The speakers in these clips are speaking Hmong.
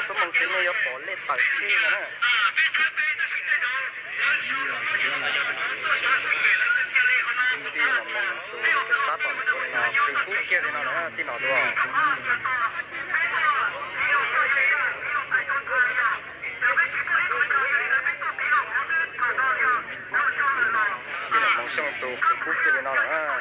Xub moos ces nej yuav pom lej tawm xwb no na. Tij Nom Moos tus tab tom ntxuav li no, qhwv kub kiag li no na, tij Nom tus. Tij Nom Moos Xyooj tus qhwv kub kiag li no lawm.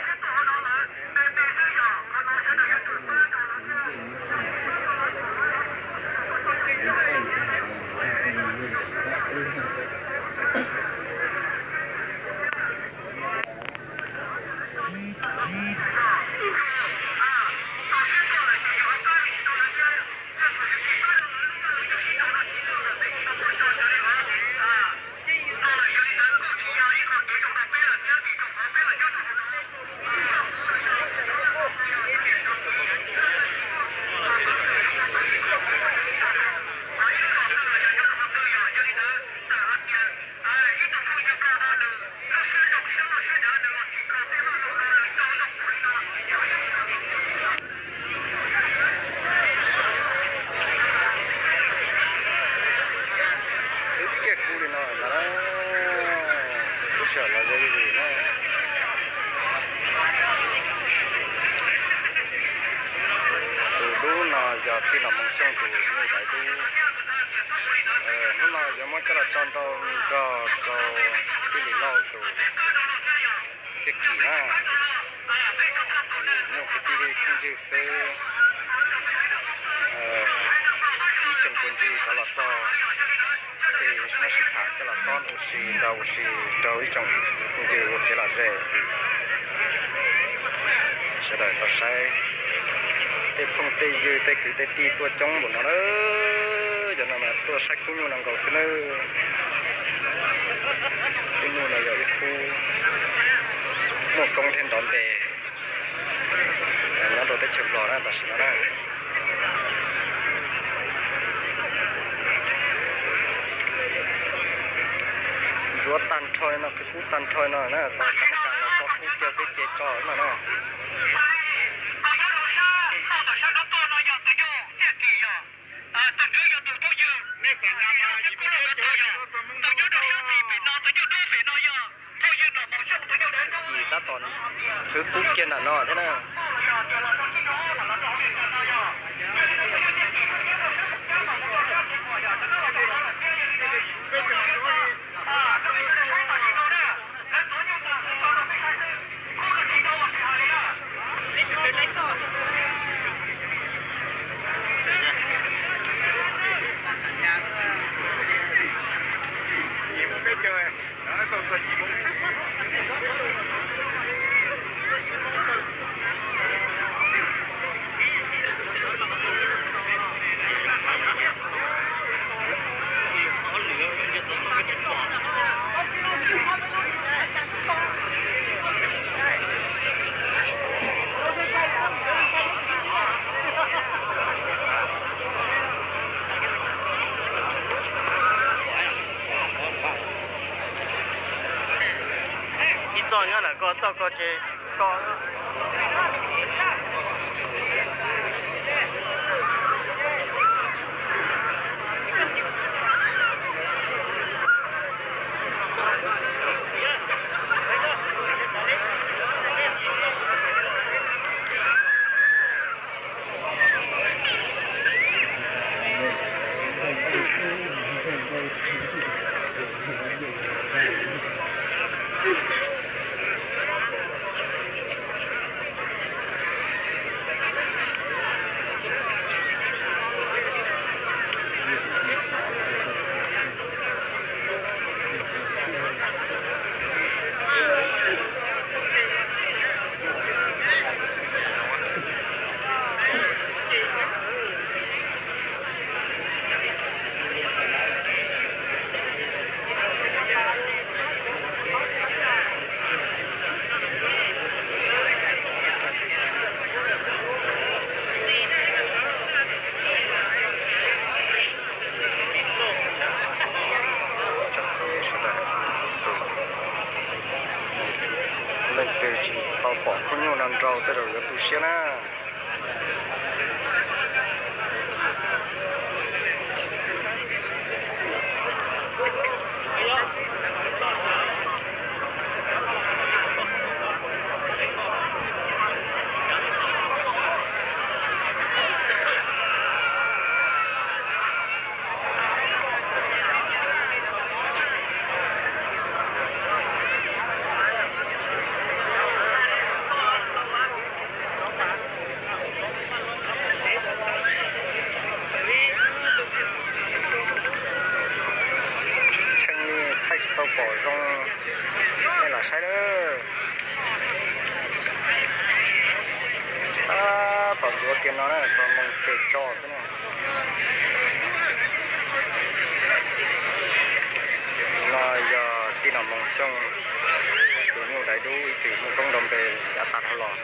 Xwb kiag kub li no ntag na. Kuv sawv los ze li na. Tus dub no yog tij Nom Moos Xyooj tus nyuj dais dub. Hnub no yuav muab coj los tso nrog rau tij Lis Lauj tus txiaj kim na. Muaj kwv tij phooj ywg xwb, ib xyoos puas ntsig rov los txog, ces muab sib tham coj los xob ua si nrog ua si rau ib tsoom phooj ywg ua kev lom zem. Sawv daws tau saib tej phooj tej ywg tej kwv tej tij tuaj coob npaum no na. Cov no mas tuaj saib khub nyuj no nkaus xwb nawb. Khub nyuj no yog ib khub muaj koob thiab nrov npe nyob rau teb chaws Nplog na tam sim no na. Ntxuav tag nrho no, qhwv kub tag nrho no na, tau tau muab kas los xob kub kiag xwb ces tso no na. Tab tom qhwv kub kiag nram no thiab na. Ib txoj nyob ntawm ko, txoj ko ces ko. Leej twg tsis tau pom khub nyuj no nrau tej zaum yuav tu siab na. Pom zoo nej los saib lawm. Tab tom ntxuav kiag no na, txog moo ces tso xwb na. No yog tij Nom Moos Xyooj tus nyuj daiv dub ib txwm muaj koob nrau npe yav tag dhau los.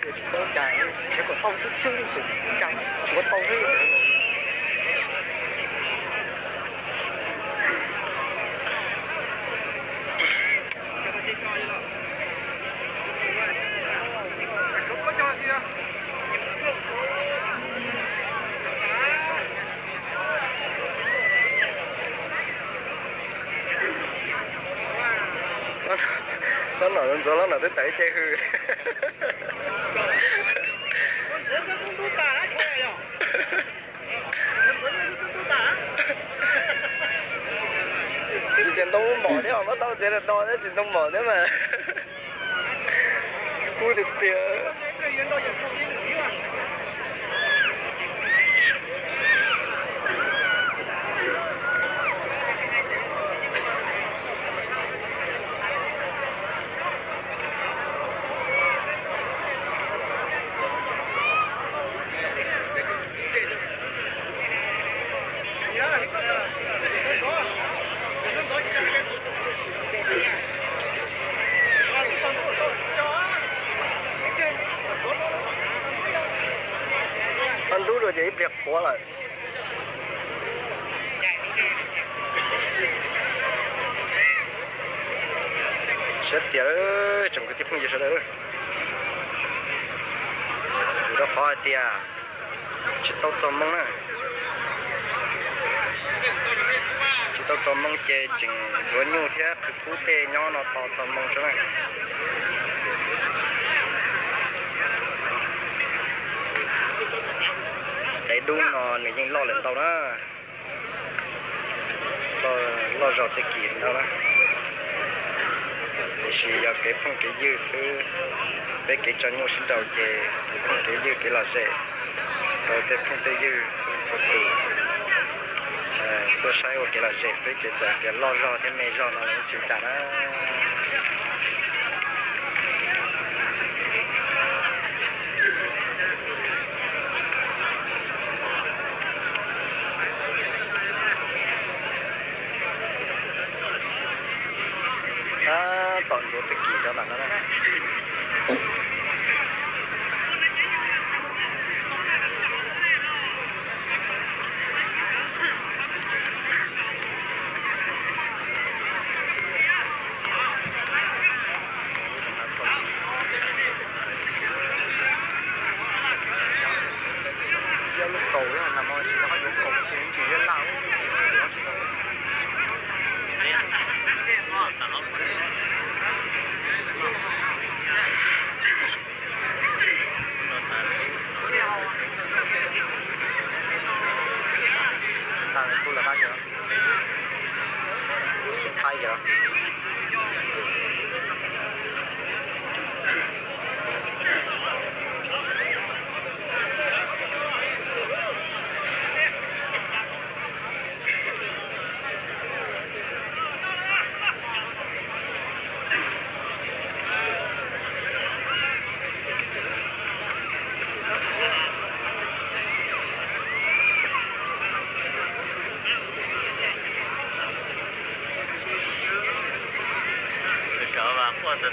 Tsis paub cas, tsis kom tau xwb xwb, tsuav tau xwb. Lab nom ntxuav lab nom twb tawm caj hwj. Tsis tias ntoo mom thiab, pab tau txiav do thiab tsis ntoo mom thiab mas kub tiag tiag. Ntub dua ces ib pliag qhuav lawm. Siab txias tsoom kwv tij phooj ywg sawv daws. Vim rau qhov hais tias tsis tau txog moo na. Tsis tau txog moo ces tseem ntxuav nyuj thiab qhwv kub tej nyob no tos txog moo tso na. Daiv dub no nws yeej loj lawm ntau na. Loj zog txiv kim ntau na. Tiam sis yog kev phooj kev ywg xwb, peb kev tso nyuj sib nraus ces kev phooj kev ywg kev lom zem rau tej phooj tej ywg txhua tus tuaj saib ua kev lom zem xwb ces txawm tias loj zog thiab me zog no los yeej tsis ua cas na. Tab tom ntxuav txiv kim rau ntawm no na. Yog lub kaus no mas tsis nco qab yuav kaus tsis liab laj. Tag,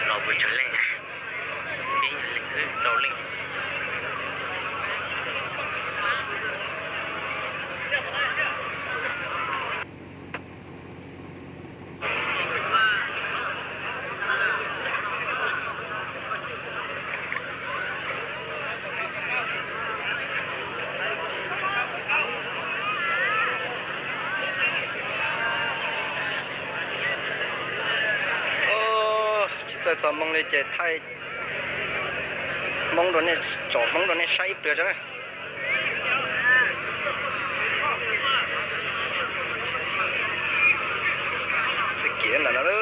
los pes tsawg leej, peb nyuag leej xwb, rau leej. Tsis txawj txog Hmoob li ces thaij Hmoob rau nej, tsom Hmoob rau nej saib ib pliag tso na. Txiv kiv ntawm no.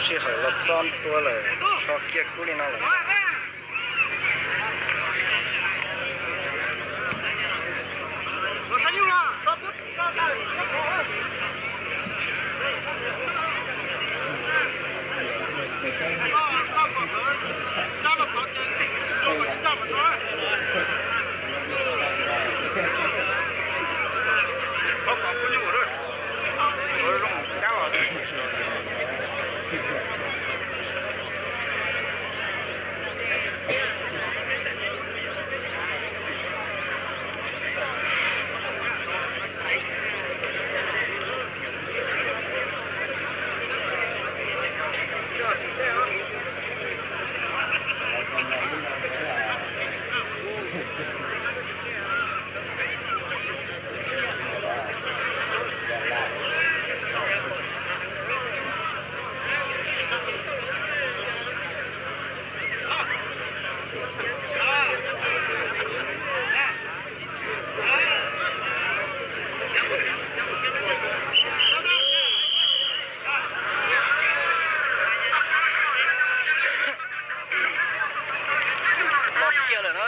Sij hawm los txog ntua lawm, so kiag kub li no lawm. Los kiag lawm na.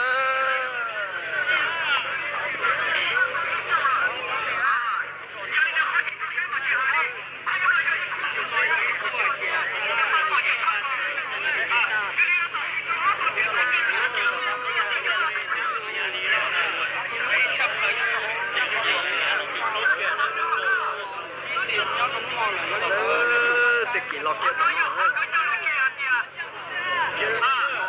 Txiv kiv los kiag tam no.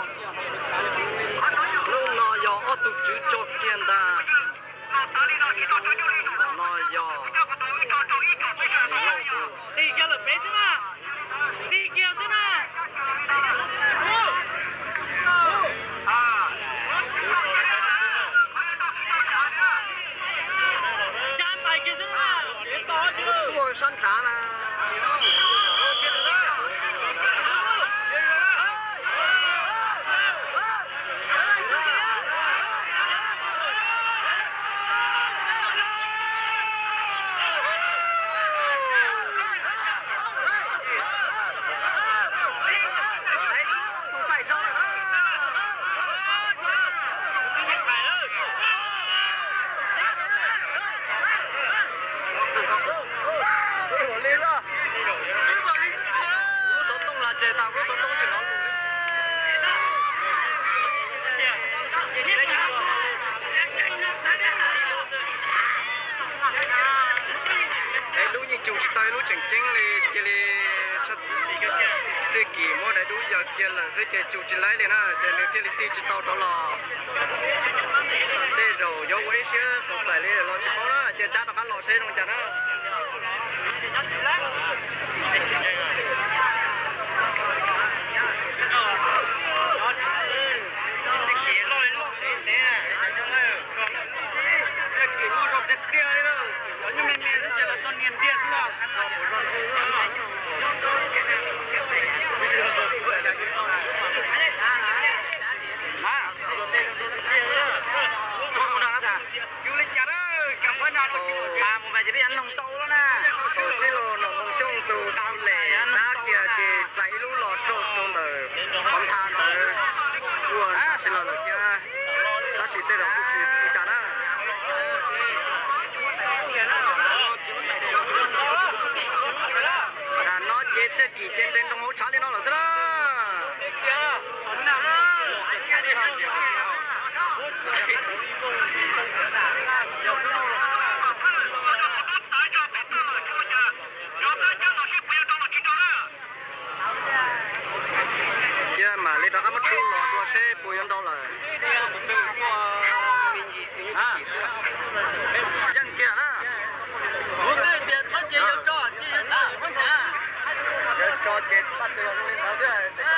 Lub no yog ob tug tswv tso kiag ntag. Tam no yog tig kiag lawm peb xwb na. Tig kiag xwb na. Cab ntais kiag xwb na. Tuaj sab nrad na. Tej kis muab daim duab yawm kiag lawm xwb ces cug tsis laib li na, ces nws thiaj li tig tsis tau rov los. Tej zaum yuav ua ib siab xav xaim li los tsis paub na, ces tsab rov qab los seb zoo cas na. Tij laug Nom Moo Xyooj tus tau lem dab kiag ces txais ib lub los rau rau ntawm qhov ntha ntawd, ua ntshav si los lawm thiab. Tab sis tej zaum kuj tsis ua cas na. Tsam no ces txhiaj kim ces nres nroo hauv tshav li no lawm xwb na. Cia mam li rov qab muab rub los dua seb puas yuav ntau lawm. Yeej kiag na. Yuav tso ces paj tw li ntawd xwb.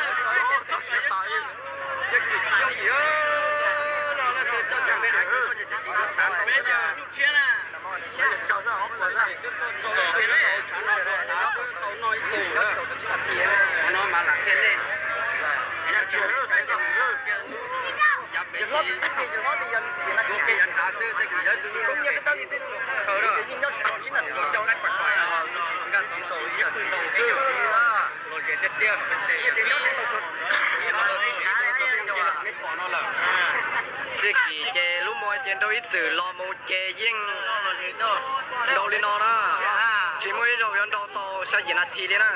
Txhiaj kim ces lub mob ces nrau ib txwm los mus ces yeej nrau li no na. Tsis muaj ib zaug yuav nrau tau xya yim nas this li na.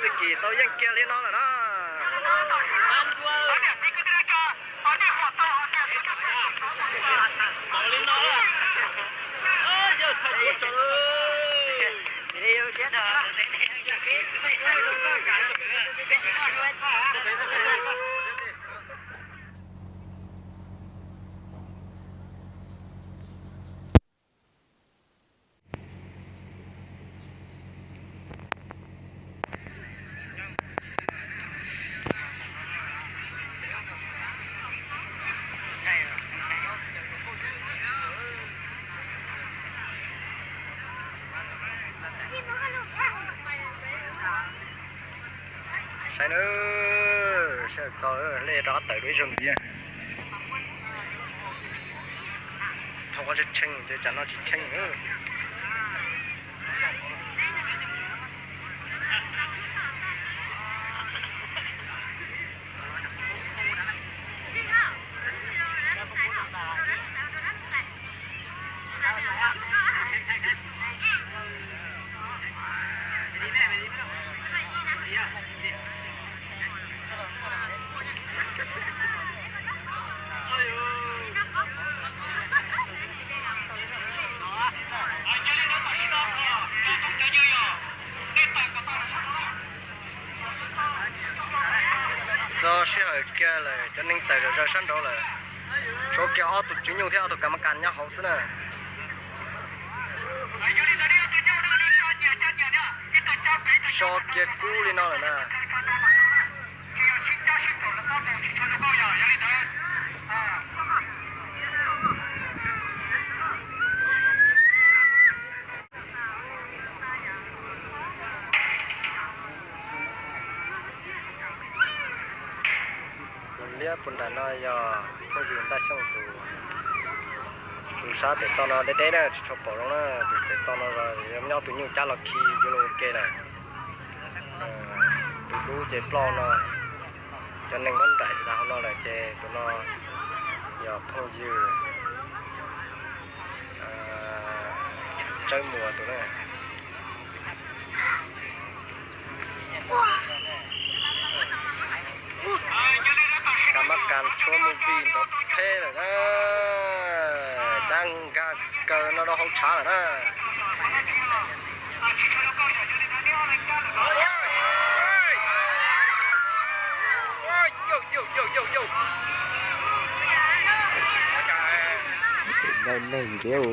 Txhiaj kim tau yeej kiag li no lawm na. Saib na, sawv txog lawm, rov qab tawm dua ib zaug ntxiv. Dhau qhov tseeb tseeb ces tsam no tsis tseeb. Txog sij hawm kiag lawm, cov neeg tawm zom zaws sab nraud lawm. Tshuav kiag ob tug tswv nyuj thiab ob tug kas mas kas nyob hauv xwb na. So kiag kub li no lawm na. Tus liab puag nram no yog phooj ywg Ntaj Xyooj tus, tus sab pem toj no deb deb na, tsis tshua pom zoo na, tus pem toj no nyob tus nyuj cab los khi yuav luag ua ke lawm. Tus dub ces ploj no, cov neeg muab nraim tas hauv no lawm ces tus no yog phooj ywg Tsawb Muas tus na. Tshuav movie ntawd phem lawm na. Cab nkag kaw no rau hauv tshav lawm na. Tseem ntau neeg thiab.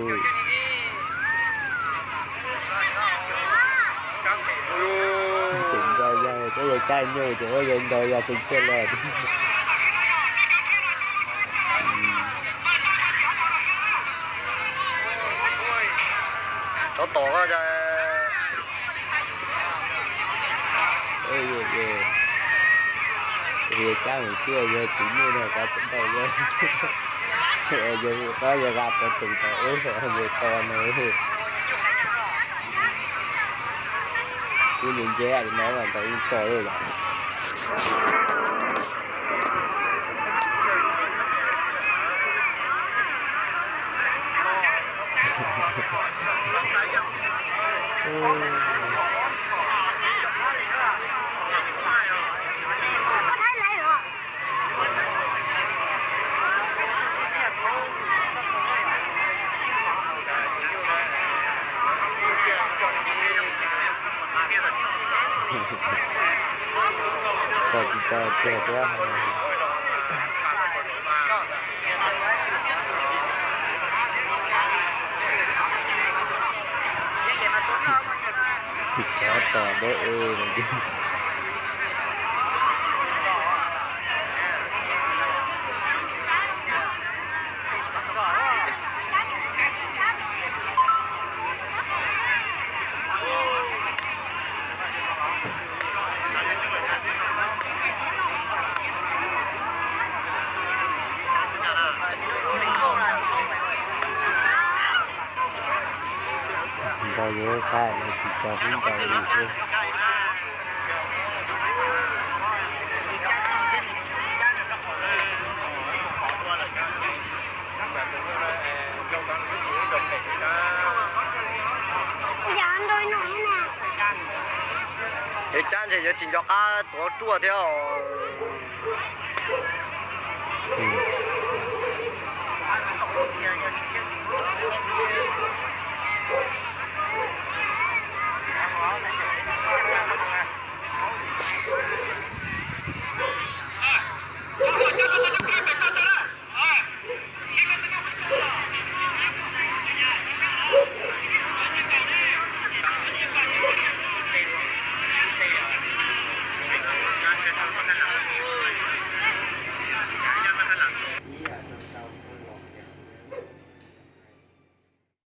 Tseem nco yog, cov yawg cab nyuj ces ua yawg nco yog tseem tiag los. Tsov tom, yawg cab mus cuaj yawg tsis muaj no kav tseem ntau yawg. Yawg, yawg qa puav tseem tau ub yawg to no. Kuv ntse ntse no mas ntau ib tog li lawm. Tso tsis tso kiag thiab. Tsis tso tom deb e. Ntau yuav ua qab no tsis tso xwb ntau li. Yog cab ntshe yuav tsis nco qab tuav ruaj thiab os.